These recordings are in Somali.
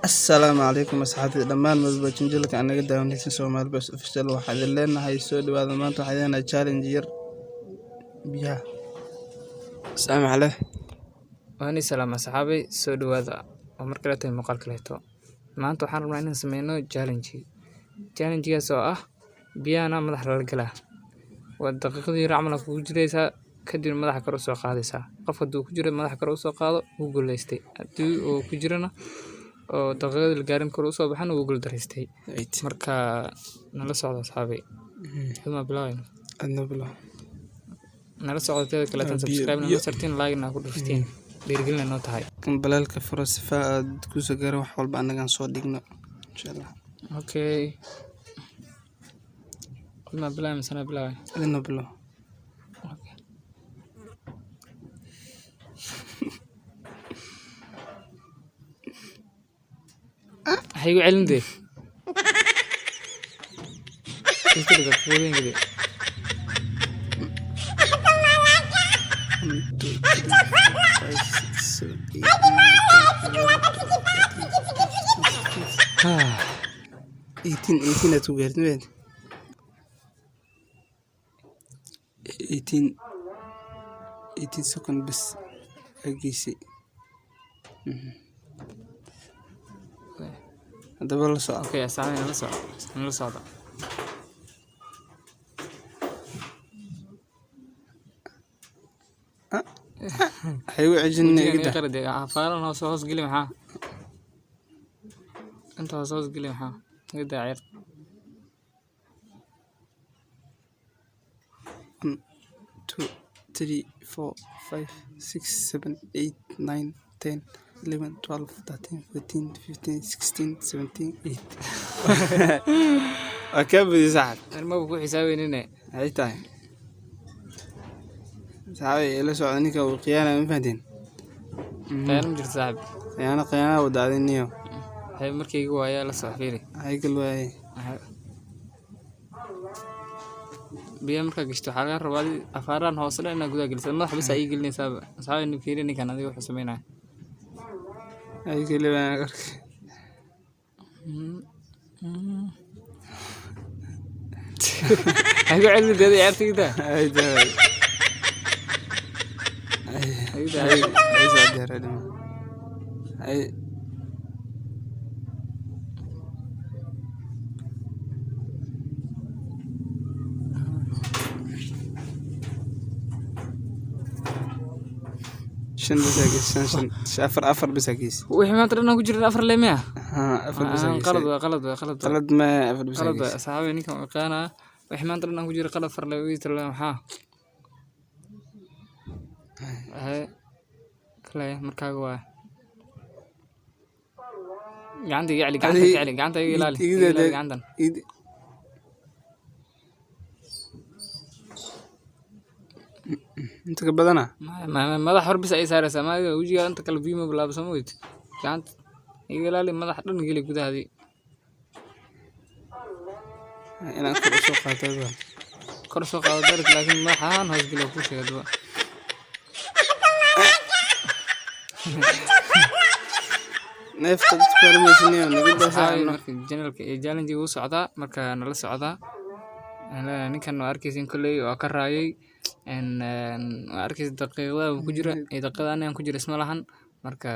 Assalaamu calaykum asxaabta dhammaan madba channelka aan naga daawanaysan Soomaali Best Official. Waxaa idin leenahay soo dhawaada. Maanta waxaa idin leenahay challenge yar biyaha. Asalaamu calaykum. Waan salaam asxaabay, soo dhawaada oo mar kale tahay muuqaal kaleeto. Maanta waxaan rabnaa inaan sameyno challenge. Challenge-gaas oo ah biyahana madaxa lala galaa. Waa daqiiqadii yar camal kugu jiraysaa, kadib madaxa kor u soo qaadaysaa. Qofka hadduu ku jiro madaxa kor u soo qaado, wuu guulaystay. Haddii uu ku jirana oo daqiiqadii la gaarin kor u soo baxana, wuu guuldareystay. Marka nala socda asxaabay. Xuma bilaawayna. Adna bilow. Nala socda, teeda kaleetan subscribe na sartiin, like na ku dhuftiin. Dhiirigelin noo tahay. Kan balaalka furo sifa aad ku soo gaaro wax walba annagaan soo dhigno, insha Allah. Okay. Xuma bilaaway misana bilaaway. Adna bilow. Okay. Ha igu celin dee. Isdiri daqiiqadooyinka dee. 1, 2, 3, 4, 5, 6, 7, 8, 9, 10, 11, 12, 13, 14, 18, 18 aad ku gaartay mid. 18, 18 second bas aa geysay. Haddaba la soco. Okay, asxaabay, nala socda. Nala socda. Ha igu cejinina. Wajigan iga iga daa. Qari dee. Faalan hoos hoos geli maxaa? Inta hoos hoos geli maxaa? Iga daa ciyaarta. 1, 2, 3, 4, 5, 6, 7, 8, 9, 10, 11, 12, 13, 14, 15, 16, 17, 8. Waa kaa badiyay, saaxib. Ani maba ku xisaabeynine. Maxay tahay? Saxaabay, ila socda, ninka uu khiyaanaya, ma fahanteen? Khiyaano ma jirto, saaxib. Khiyaano, khiyaano wada adiniyo. Waxay markii iga waayaa, la soco, fiiri. Maxay gal waayay? Biyaha markaa gashto waxaa laga rabaa afaaraan hoose dhan inaad gudaha geliso. Madaxa bas aa ii gelinaysaaba. Asxaabay, nin fiiri ninkan adiga wuxuu sameynaya. Ay keli baan arkay. Ha igu celin dee, ciyaarta iga daa. Ay daa. Ay Iga daa. ay ay soo diyaar dhima. Ay shan bas aa geysay, shan shan afar afar bas aa geysay. Wixii maanta dhan aan ku jirin afar leemiya. Haa, afar bas aa geysay. Qalad waa, qalad waa, qalad waa. Qalad ma afar bas aa Qalad waa, geysay. asxaabay, ninkan wuu yaqaanaa. Wixii maanta dhan aan ku jirin qalad afar lee wii tala maxaa? Haye. Kale markaaga waa. Gacanta iga celi, gacanta iga celi, gacanta iga ilaali. Iga Iga ilaali gacantan. Inta ka badana? Madax hor bis ay saaraysaa, ma adiga wejiga inta kale biyo ma bilaabo, soo ma ogid? Gacanta iga ilaali, madax dhan geli gudahaadii. Inaan kor u soo qaato ba. Kor soo qaado direct, laakiin madax ahaan hoos geli waa kuu sheegay hadaba. Neefta dadku harmaysanyo naga daa. Asxaabay, saacno. Marka channelka iyo challenge wuu socdaa, marka nala socdaa. Ninkan waa arkaysin kolley waa ka raayay. Waa arkaysa daqiiqadaha uu ku jira iyo daqiiqada aniga ku jira isma lahan. Marka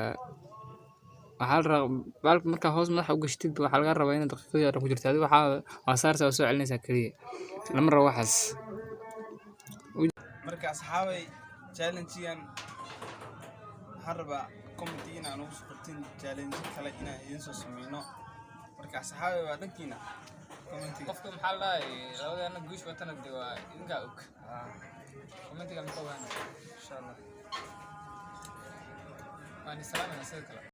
waxaa la rabaa baalka markaa hoos madaxa u gashtid, waxaa laga rabaa inaad daqiiqadii oo dhan ku jirto. Adiga waxaa waa saaraysaa, waa soo celinaysaa kaliya. Lama rabo waxaas. Marka asxaabay, challenge-gan waxaan rabaa comment inaan ugu soo qortiin challenge kale inaan idiin soo sameyno. Marka asxaabay, waa dhankiina commentiga. Qofka maxaa la dhahay labadeena guush watana dee waa idinkaa og. Commentiga ma ka ogaana. Insha Allah. Waan isalaamaynaa sidoo kale.